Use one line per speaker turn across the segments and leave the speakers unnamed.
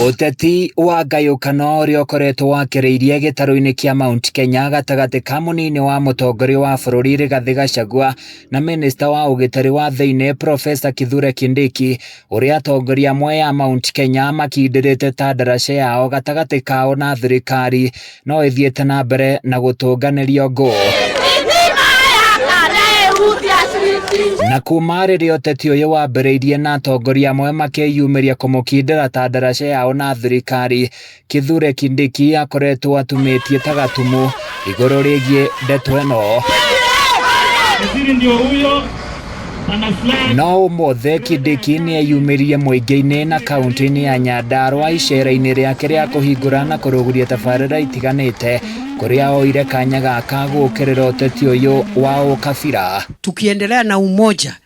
Ũteti wa ngayũkano ũrĩa ũkoretwo wakĩrĩirie gĩtarũ-inĩ kĩa Mount Kenya gatagatĩ ka mũnini wa mũtongoria wa bũrũri Rigathĩ Gachagua na minista wa ũgitĩri wa thĩinĩ Professor Kithure Kindiki ũrĩa atongoria amwe a Mount Kenya makindĩrĩte ta ndaraca yao gatagatĩ kao na thirikari no ĩthiĩte na mbere na gũtũnganĩrio ngũ. Na kuma rĩrĩa ũteti ũyũ wambĩrĩirie na atongoria amwe makĩyumĩria kũmũkindĩra ta ndaraca yao na thirikari, Kithure Kindiki akoretwo atumĩtie ta gatumu igũrũ rĩgiĩ ndeto ĩno.
Waziri ndio huyo ana flag.
No ũmũthĩ Kindiki nĩ eyumĩririe mũingĩ-inĩ na kaunti-inĩ ya Nyandarua icera-inĩ rĩake rĩa kũhingũra na kũrũgũria tabarĩra itiganĩte kũrĩa oire kanya gaka gũũkĩrĩra ũteti ũyũ wa ũkabira.
Tukiendelea na umoja,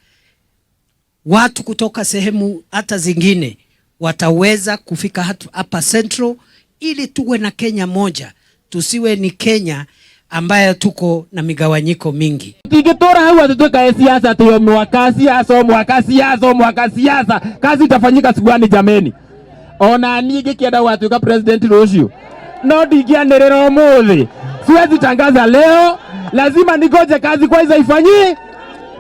watu kutoka sehemu hata zingine wataweza kufika hapa Central, ili tuwe na Kenya moja, tusiwe ni Kenya ambayo tuko na migawanyiko mingi.
Tingĩtũra hau atĩ twĩkae siasa atĩ o mwaka siasa, o mwaka siasa, o mwaka siasa, kazi itafanyika siku gani jameni? Ona niĩ ngĩkĩenda gũgatuĩka president rũciũ no ndingĩanĩrĩra ũmũthĩ, siwezi tangaza leo, lazima ningoje kazi kwanza ifanyi.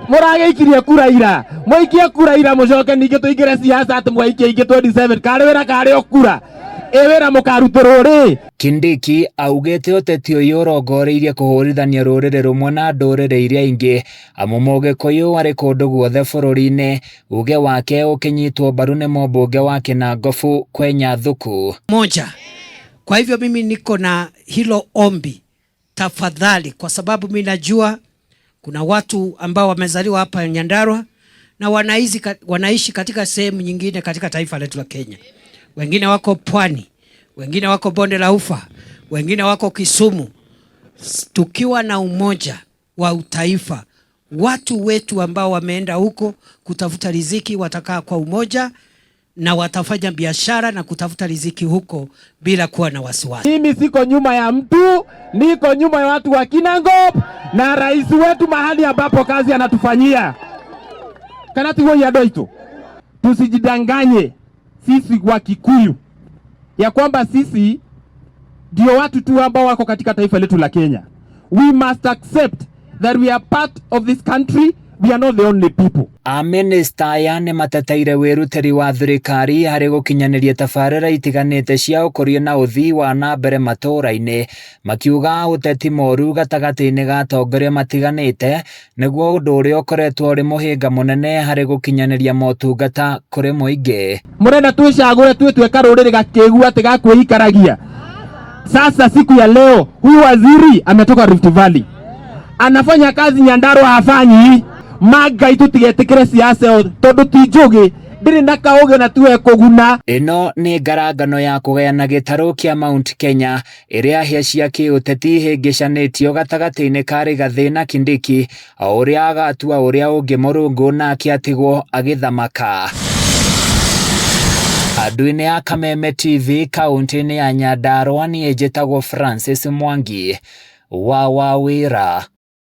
Mũragĩikirie kura ira, mũikie kura ira, mũcoke ningĩ tũingĩre siasa atĩ mwaikia ingĩ 27 karĩ wĩra karĩ o kura ĩ wĩra mũkarutĩrwo rĩ?
Kindiki augĩte ũteti ũyũ ũrongoreirie kũhũrithania rũrĩrĩ rũmwe na ndũrĩrĩ iria ingĩ amu Mũgĩkũyũ arĩ kũndũ guothe bũrũri-inĩ, uge wake ũkĩnyitwo mbaru nĩ mũmbunge wa Kinangofu Kwenya Thuku.
Moja. Kwa hivyo mimi niko na hilo ombi, tafadhali, kwa sababu mimi najua kuna watu ambao wamezaliwa hapa Nyandarua na wanaishi katika sehemu nyingine katika taifa letu la Kenya. Wengine wako Pwani, wengine wako Bonde la Ufa, wengine wako Kisumu. Tukiwa na umoja wa utaifa, watu wetu ambao wameenda huko kutafuta riziki watakaa kwa umoja na watafanya biashara na kutafuta riziki huko bila kuwa na wasiwasi.
Mimi siko nyuma ya mtu, niko nyuma ya watu wa Kinangop na rais wetu mahali ambapo kazi anatufanyia. Kana tiguo andũ aitũ, tusijidanganye sisi wa Kikuyu ya kwamba sisi ndio watu tu ambao wako katika taifa letu la Kenya. We must accept that we are part of this country. We are not the only people.
Amĩnĩsta aya nĩ mateteire wĩrutĩri wa thirikari harĩ gũkinyanĩria tabarĩra itiganĩte cia ũkũria na ũthii wa na mbere matũũra-inĩ, makiuga ũteti mũru gatagatĩ-inĩ ga atongoria matiganĩte nĩguo ũndũ ũrĩa ũkoretwo ũrĩ mũhĩnga mũnene harĩ gũkinyanĩria motungata kũrĩ mũingĩ.
Mũrenda twĩcagũre twĩtue karũrĩrĩ gakĩgu atĩ gakwĩikaragia. Sasa siku ya leo huyu waziri ametoka Rift Valley, anafanya kazi Nyandarua hafanyi. Magai tutigetikire siasa ĩyo tondũ ti njũgĩ, ndĩrĩ na kaũgĩ na tiwe kũguna.
Ĩno nĩ ngarangano ya kũgayana gĩtarũ kĩa Mount Kenya ĩrĩa hĩa cia kĩũteti ihĩngĩcanĩtio gatagatĩ-inĩ ka Rigathĩ na Kindiki o ũrĩa agatua ũrĩa ũngĩ mũrũngũ nake atigwo agĩthamaka. Andũ-inĩ a Kameme TV kaunti-inĩ ya Nyandarua niĩ njĩtagwo Francis Mwangi wa Wawĩra.